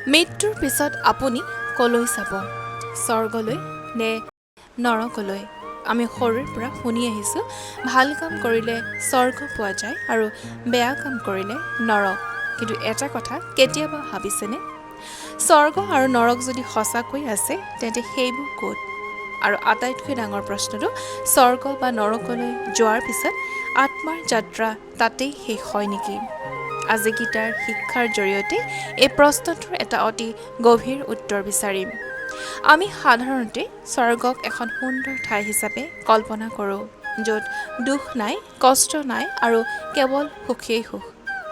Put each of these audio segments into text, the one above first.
মৃত্যুৰ পিছত আপুনি কলৈ যাব, স্বৰ্গলৈ নে নৰকলৈ? আমি সৰুৰে পৰা শুনি আহিছোঁ, ভাল কাম কৰিলে স্বৰ্গ পোৱা যায় আৰু বেয়া কাম কৰিলে নৰক। কিন্তু এটা কথা কেতিয়াবা ভাবিছেনে? স্বৰ্গ আৰু নৰক যদি সঁচাকৈ আছে, তেন্তে সেইবোৰ ক'ত? আৰু আটাইতকৈ ডাঙৰ প্ৰশ্নটো, স্বৰ্গ বা নৰকলৈ যোৱাৰ পিছত আত্মাৰ যাত্ৰা তাতেই শেষ হয় নেকি? আজি গীতাৰ শিক্ষাৰ জৰিয়তে এই প্ৰশ্নটোৰ এটা অতি গভীৰ উত্তৰ বিচাৰিম। আমি সাধাৰণতে স্বৰ্গক এখন সুন্দৰ ঠাই হিচাপে কল্পনা কৰোঁ, য'ত দুখ নাই, কষ্ট নাই আৰু কেৱল সুখেই সুখ।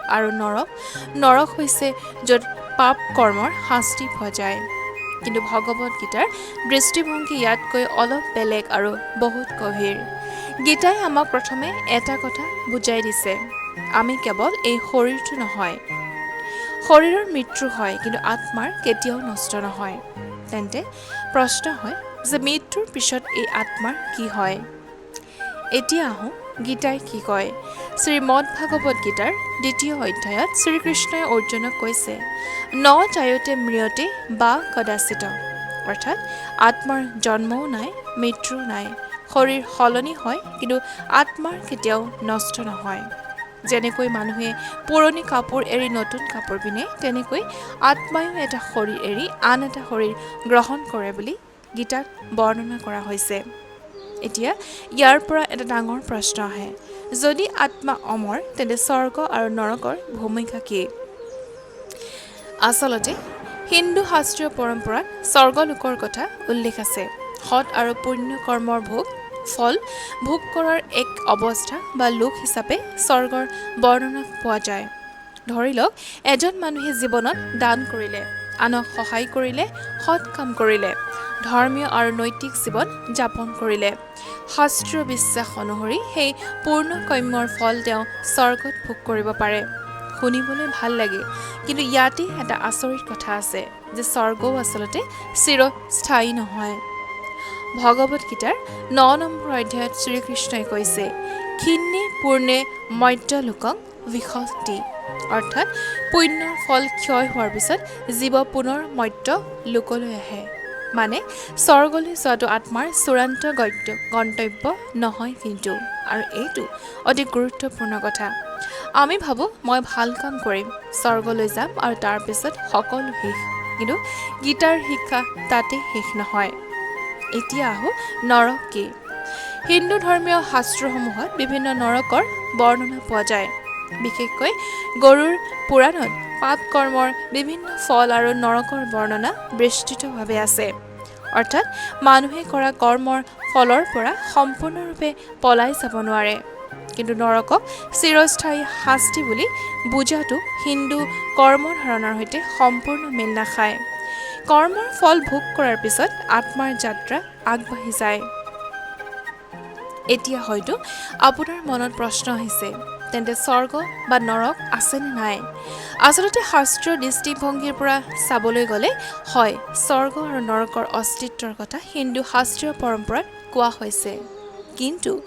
আৰু নৰক? নৰক হৈছে য'ত পাপ কৰ্মৰ শাস্তি পোৱা যায়। কিন্তু ভগৱত গীতাৰ দৃষ্টিভংগী ইয়াতকৈ অলপ বেলেগ আৰু বহুত গভীৰ। গীতাই আমাক প্ৰথমে এটা কথা বুজাই দিছে, আমি কেৱল এই শৰীৰটো নহয়। শৰীৰৰ মৃত্যু হয়, কিন্তু আত্মাৰ কেতিয়াও নষ্ট নহয়। তেন্তে প্ৰশ্ন হয় যে মৃত্যুৰ পিছত এই আত্মাৰ কি হয়? এতিয়া আহোঁ গীতাই কি কয়। শ্ৰীমদ ভাগৱত গীতাৰ দ্বিতীয় অধ্যায়ত শ্ৰীকৃষ্ণই অৰ্জুনক কৈছে, "ন জায়তে ম্ৰিয়তে বা কদাচিত"। অৰ্থাৎ আত্মাৰ জন্মও নাই, মৃত্যুও নাই। শৰীৰ সলনি হয়, কিন্তু আত্মাৰ কেতিয়াও নষ্ট নহয়। যেনেকৈ মানুহে পুৰণি কাপোৰ এৰি নতুন কাপোৰ পিন্ধে, তেনেকৈ আত্মায়ো এটা শৰীৰ এৰি আন এটা শৰীৰ গ্ৰহণ কৰে বুলি গীতাত বৰ্ণনা কৰা হৈছে। এতিয়া ইয়াৰ পৰা এটা ডাঙৰ প্ৰশ্ন আহে, যদি আত্মা অমৰ, তেন্তে স্বৰ্গ আৰু নৰকৰ ভূমিকা কি? আচলতে হিন্দু শাস্ত্ৰীয় পৰম্পৰাত স্বৰ্গলোকৰ কথা উল্লেখ আছে। সৎ আৰু পুণ্য কৰ্মৰ ফল ভোগ কৰাৰ এক অৱস্থা বা লোক হিচাপে স্বৰ্গৰ বৰ্ণনা পোৱা যায়। ধৰি লওক, এজন মানুহে জীৱনত দান কৰিলে, আনক সহায় কৰিলে, সৎ কাম কৰিলে, ধৰ্মীয় আৰু নৈতিক জীৱন যাপন কৰিলে। শাস্ত্ৰীয় বিশ্বাস অনুসৰি সেই পূৰ্ণ কৰ্মৰ ফল তেওঁ স্বৰ্গত ভোগ কৰিব পাৰে। শুনিবলৈ ভাল লাগে, কিন্তু ইয়াতেই এটা আচৰিত কথা আছে যে স্বৰ্গও আচলতে চিৰস্থায়ী নহয়। ভগৱত গীতাৰ 9 নম্বৰ অধ্যায়ত শ্ৰীকৃষ্ণই কৈছে, "ক্ষীণে পুণ্যে মৰ্ত্যলোকং বিশন্তি"। অৰ্থাৎ পুণ্যৰ ফল ক্ষয় হোৱাৰ পিছত জীৱ পুনৰ মৰ্ত্য লোকলৈ আহে। মানে স্বৰ্গলৈ যোৱাটো আত্মাৰ চূড়ান্ত গন্তব্য নহয় কিন্তু। আৰু এইটো অতি গুৰুত্বপূৰ্ণ কথা। আমি ভাবোঁ, মই ভাল কাম কৰিম, স্বৰ্গলৈ যাম আৰু তাৰপিছত সকলো শেষ। কিন্তু গীতাৰ শিক্ষা তাতে শেষ নহয়। এতিয়া আহোঁ, নৰক কি? হিন্দু ধৰ্মীয় শাস্ত্ৰসমূহত বিভিন্ন নৰকৰ বৰ্ণনা পোৱা যায়। বিশেষকৈ গৰুড় পুৰাণত পাপ কৰ্মৰ বিভিন্ন ফল আৰু নৰকৰ বৰ্ণনা বিস্তৃতভাৱে আছে। অৰ্থাৎ মানুহে কৰা কৰ্মৰ ফলৰ পৰা সম্পূৰ্ণৰূপে পলাই যাব নোৱাৰে। কিন্তু নৰকক চিৰস্থায়ী শাস্তি বুলি বুজাটো হিন্দু কৰ্মধাৰণাৰ সৈতে সম্পূৰ্ণ মিল নাখায়। কৰ্মৰ ফল ভোগ কৰাৰ পিছত আত্মাৰ যাত্ৰা আগবাঢ়ি যায়। এতিয়া হয়তো আপোনাৰ মনত প্ৰশ্ন আহিছে, তেন্তে স্বৰ্গ বা নৰক আছেনে নাই? আচলতে শাস্ত্ৰীয় দৃষ্টিভংগীৰ পৰা চাবলৈ গ'লে হয়, স্বৰ্গ আৰু নৰকৰ অস্তিত্বৰ কথা হিন্দু শাস্ত্ৰীয় পৰম্পৰাত কোৱা হৈছে। কিন্তু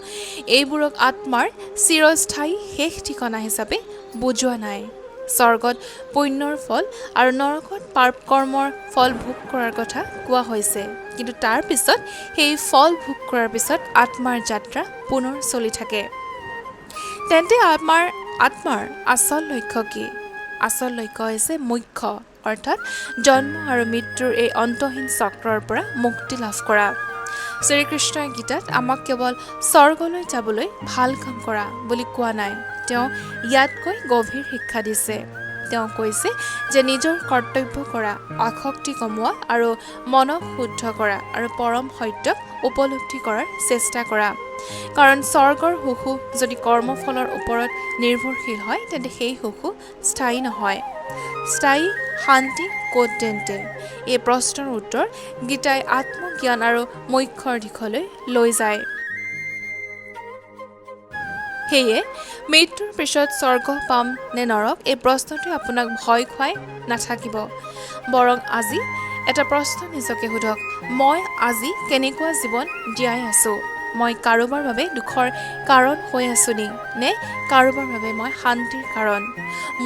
এইবোৰক আত্মাৰ চিৰস্থায়ী শেষ ঠিকনা হিচাপে বুজোৱা নাই। স্বৰ্গত পুণ্যৰ ফল আৰু নৰকত পাপ কৰ্মৰ ফল ভোগ কৰাৰ কথা কোৱা হৈছে। কিন্তু তাৰ পিছত, সেই ফল ভোগ কৰাৰ পিছত আত্মাৰ যাত্ৰা পুনৰ চলি থাকে। তেন্তে আমাৰ আত্মাৰ আচল লক্ষ্য কি? আচল লক্ষ্য হৈছে মোক্ষ, অৰ্থাৎ জন্ম আৰু মৃত্যুৰ এই অন্তহীন চক্ৰৰ পৰা মুক্তি লাভ কৰা। শ্ৰীকৃষ্ণই গীতাত আমাক কেৱল স্বৰ্গলৈ যাবলৈ ভাল কাম কৰা বুলি কোৱা নাই। তেওঁ ইয়াতকৈ গভীৰ শিক্ষা দিছে। তেওঁ কৈছে যে নিজৰ কৰ্তব্য কৰা, আসক্তি কমোৱা আৰু মনক শুদ্ধ কৰা আৰু পৰম সত্যক উপলব্ধি কৰাৰ চেষ্টা কৰা। কাৰণ স্বৰ্গৰ সুখো যদি কৰ্মফলৰ ওপৰত নিৰ্ভৰশীল হয়, তেন্তে সেই সুখো স্থায়ী নহয়। স্থায়ী শান্তি ক'ত তেন্তে? এই প্ৰশ্নৰ উত্তৰ গীতাই আত্মজ্ঞান আৰু মোক্ষৰ দিশলৈ লৈ যায়। সেয়ে মৃত্যুৰ পিছত স্বৰ্গ পাম নে নৰক, এই প্ৰশ্নটোৱে আপোনাক ভয় খুৱাই নাথাকিব। বৰং আজি এটা প্ৰশ্ন নিজকে সোধক, মই আজি কেনেকুৱা জীৱন জীয়াই আছোঁ? মই কাৰোবাৰ বাবে দুখৰ কাৰণ হৈ আছোঁ নি, নে কাৰোবাৰ বাবে মই শান্তিৰ কাৰণ?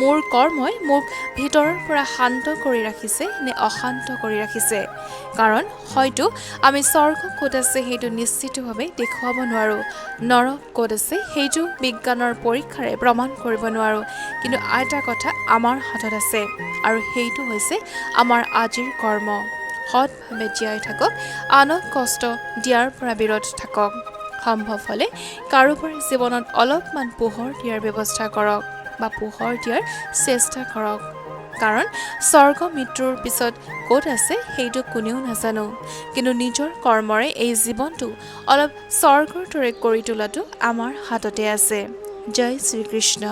মোৰ কৰ্মই মোক ভিতৰৰ পৰা শান্ত কৰি ৰাখিছে নে অশান্ত কৰি ৰাখিছে? কাৰণ হয়তো আমি স্বৰ্গ ক'ত আছে সেইটো নিশ্চিতভাৱে দেখুৱাব নোৱাৰোঁ, নৰক ক'ত আছে সেইটো বিজ্ঞানৰ পৰীক্ষাৰে প্ৰমাণ কৰিব নোৱাৰোঁ, কিন্তু এটা কথা আমাৰ হাতত আছে আৰু সেইটো হৈছে আমাৰ আজিৰ কৰ্ম। সৎভাৱে জীয়াই থাকক, আনক কষ্ট দিয়াৰ পৰা বিৰত থাকক, সম্ভৱ হ'লে কাৰোবাৰ জীৱনত অলপমান পোহৰ দিয়াৰ ব্যৱস্থা কৰক বা পোহৰ দিয়াৰ চেষ্টা কৰক। কাৰণ স্বৰ্গ মৃত্যুৰ পিছত ক'ত আছে সেইটো কোনেও নাজানো, কিন্তু নিজৰ কৰ্মৰে এই জীৱনটো অলপ স্বৰ্গৰ দৰে কৰি তোলাটো আমাৰ হাততে আছে। জয় শ্ৰীকৃষ্ণ।